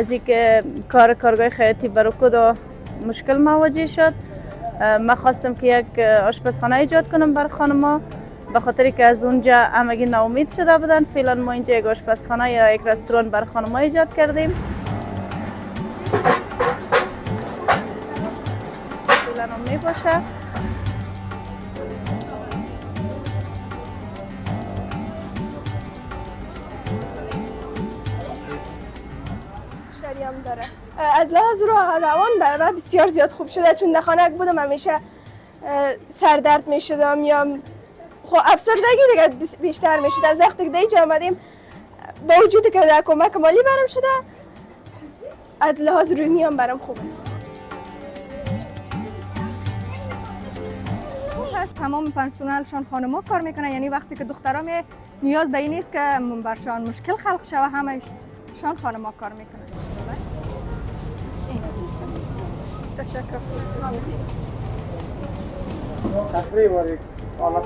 از اینکه کار کارگاه خیاطی به رکود و مشکل مواجه شد، من خواستم که یک آشپزخانه ایجاد کنم بر خانم‌ها، به خاطر که از اونجا همگی ناامید شده بودن. فعلا ما اینجا یک آشپزخانه یا یک رستوران بر خانم‌ها ایجاد کردیم. فعلا هم می باشه. مشتری هم داره. از لحاظ روح روان برای من بسیار زیاد خوب شده، چون در خانه بودم همیشه سردرد می شدم یا خب افسردگی دیگه بیشتر می شد. از وقتی که اینجا آمدیم با وجود که در کمک مالی برام شده، از لحاظ روحی هم برام خوب است. خوب است، تمام پرسنلشان خانم‌ها کار میکنن، یعنی وقتی که دخترها می نیاز به این نیست که برشان مشکل خلق شوه، همه‌شان خانم‌ها کار میکنن. تشکر. تقریبا یک حالت.